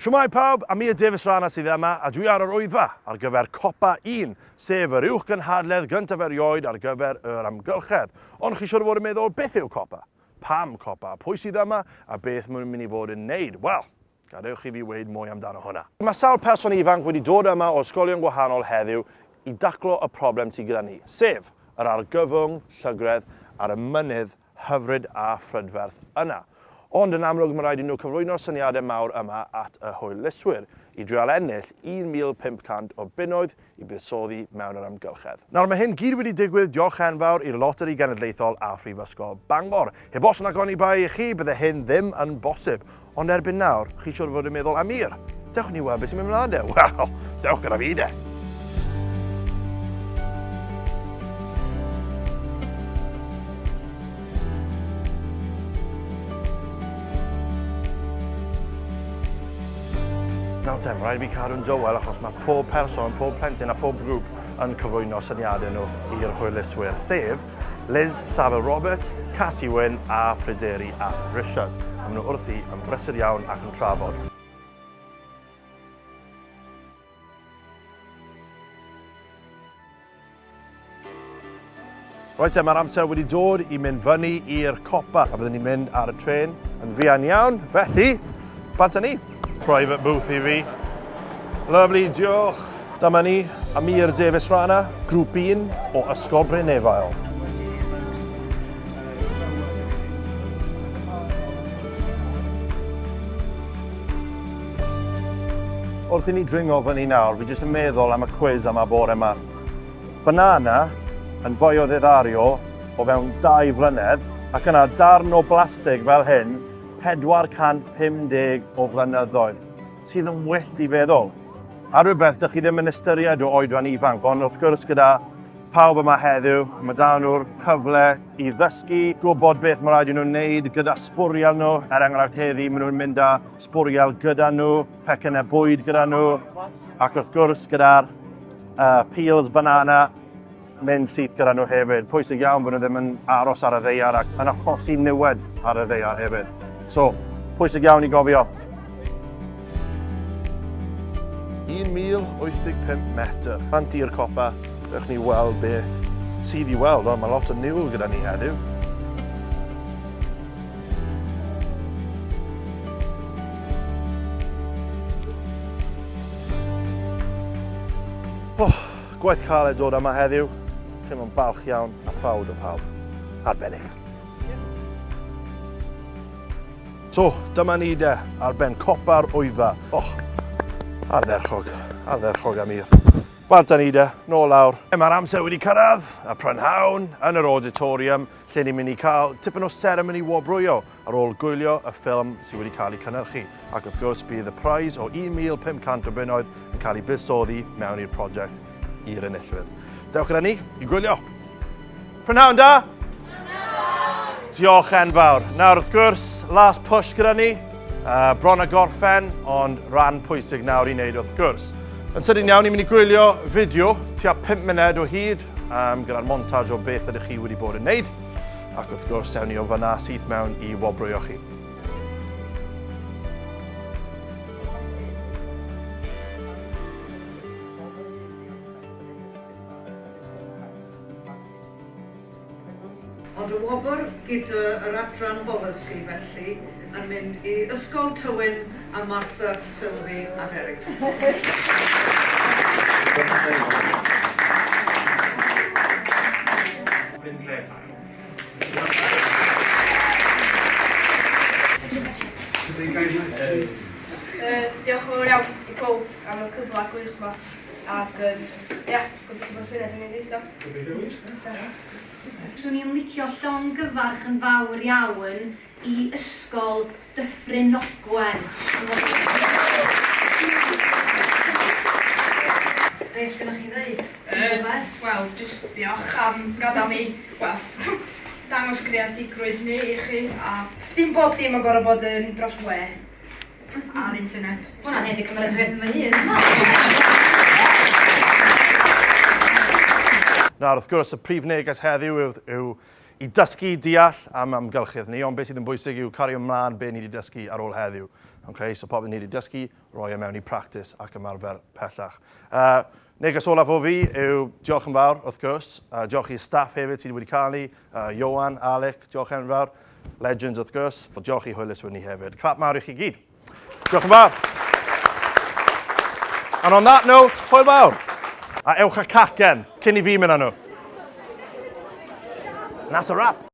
Shwmae pawb, Amir Davies Rana sydd yma a dwi ar yr Wyddfa ar gyfer Copa 1, sef yr uwch gynhadledd gyntaf erioed ar gyfer yr amgylchedd. Ond chi siwr o fod yn meddwl, beth yw Copa? Pam Copa? Pwy sydd yma a beth maen nhw'n mynd i fod yn neud? Wel, gadewch i fi weud mwy amdano hwnna. Mae sawl person ifanc wedi dod yma o ysgolion gwahanol heddiw i daclo y problem sydd gyda ni, sef yr argyfwng llygredd ar y mynydd hyfryd a phrydferth yna. Ond yn amlwg mae rhaid i nhw cyflwyno'r syniadau mawr yma at y hwyluswyr i drial ennill 1,500 o bunnoedd i buddsoddi mewn yr amgylchedd. Nawr mae hyn gyd wedi digwydd diolch enfawr i'r Loteri Genedlaethol a Phrifysgol Bangor. Heb os nac oni bai i chi, bydde hyn ddim yn bosib. Ond erbyn nawr, chi siwr fod yn meddwl, Amir, dewch ni weld beth sy'n mynd mlaen de. Wel, dewch gyda fi de. Nawr te, mae rhaid i fi cadw'n dywel achos mae pob person, pob plentyn a pob grŵp yn cyflwyno syniadau nhw i'r hwyluswyr, sef Liz Saville Roberts, Cassie Wyn a Pryderi ap Richard. A maen nhw wrthi yn brysur iawn ac yn trafod. Reit te, mae'r amser wedi dod i mynd fyny i'r copa a byddwn ni'n mynd ar y trên yn fuan iawn. Felly, bant â ni. Private booth i fi. Lovely, diolch. Dyma ni, Amir Davies Rana, grŵp 1 o Ysgol Bryn Efail. Wrth i ni dringo fyny nawr, fi jyst yn meddwl am y cwiz yma bore yma. Banana yn fioddeddario o fewn dau flynedd, ac yna darn o blastig fel hyn 450 o flynyddoedd, sydd yn wyllt i feddwl. A rhywbeth dych chi ddim yn ystyried o oedran ifanc, ond wrth gwrs gyda pawb yma heddiw, mae da nhw'r cyfle i ddysgu, gwybod beth mae rhaid i nhw wneud gyda sbwriel nhw. Er enghraifft heddi, maen nhw'n mynd â sbwriel gyda nhw, pecynnau bwyd gyda nhw, ac wrth gwrs gyda'r uh, peels banana, mynd syth gyda nhw hefyd. Pwysig iawn bod nhw ddim yn aros ar y ddeiar ac yn achosi niwed ar y ddeiar hefyd. So, pwysig iawn i gofio. 1,085 metr. Bant i'r copa, dewch ni weld be sydd i weld, ond mae lot o niwl gyda ni heddiw. Oh, Gwaith caled dod yma heddiw. Teimlo'n balch iawn a proud o pawb. Arbennig. So, dyma ni de, ar ben copa'r Wyddfa. Oh, ardderchog, ardderchog Amir. Bant â ni de, nôl lawr. Mae'r amser wedi cyrraedd, y prynhawn, yn yr auditorium, lle ni'n mynd i cael tipyn o seremoni wobrwyo. Ar ôl gwylio y ffilm sydd wedi cael ei cynhyrchu, ac wrth gwrs bydd y prize o 1,500 o bunnoedd yn cael ei buddsoddi mewn i'r prosiect i'r enillwyr. Dewch gyda ni i gwylio. Prynhawn da! Diolch enfawr. Nawr wrth gwrs, last push gyda ni. Uh, bron a gorffen, ond rhan pwysig nawr i wneud wrth gwrs. Yn sydyn iawn, ni'n mynd i gwylio fideo tua 5 munud o hyd um, gyda'r montage o beth ydych chi wedi bod yn wneud. Ac wrth gwrs, ewn ni o fyna syth mewn i wobrwyo chi. Ond y wobr gyda yr adran bolisi felly yn mynd i Ysgol Tywyn a Martha, Sylvie a Derek. Brynrefail. Diolch yn fawr iawn i pawb am y cyfle gwych 'ma ac yym ia gobeithio bod syniad yn mynd i weithio. Gobeithio wir. Swn i'n licio llongyfarch yn fawr iawn i Ysgol Dyffryn Ogwen. Be sgynnoch chi ddeud? Unrhyw beth? Wel, jyst diolch am gadael ni, wel, dangos creadigrwydd ni i chi a dim bob dim yn gorfod bod yn dros we a'r internet. Ma' hwnna'n haeddu cymeradwyaeth yn fy hun, dwi'n meddwl. Nawr, wrth gwrs, y prif neges heddiw yw, yw. i dysgu deall am amgylchedd ni, ond beth sydd yn bwysig yw cario ymlaen be ni wedi dysgu ar ôl heddiw. Okay, so popeth ni wedi dysgu, roi e mewn i practis ac ymarfer pellach. Neges olaf o fi yw diolch yn fawr, wrth gwrs. Diolch i'r staff hefyd sydd wedi cael ni. Johan, Alec, diolch enfawr. Legends, wrth gwrs. Diolch i hwyluswyr ni hefyd. Clap mawr i chi gyd. Diolch yn fawr. And on that note, hwyl fawr. A ewch â cacen cyn i fi mynd â nhw. And that's a wrap.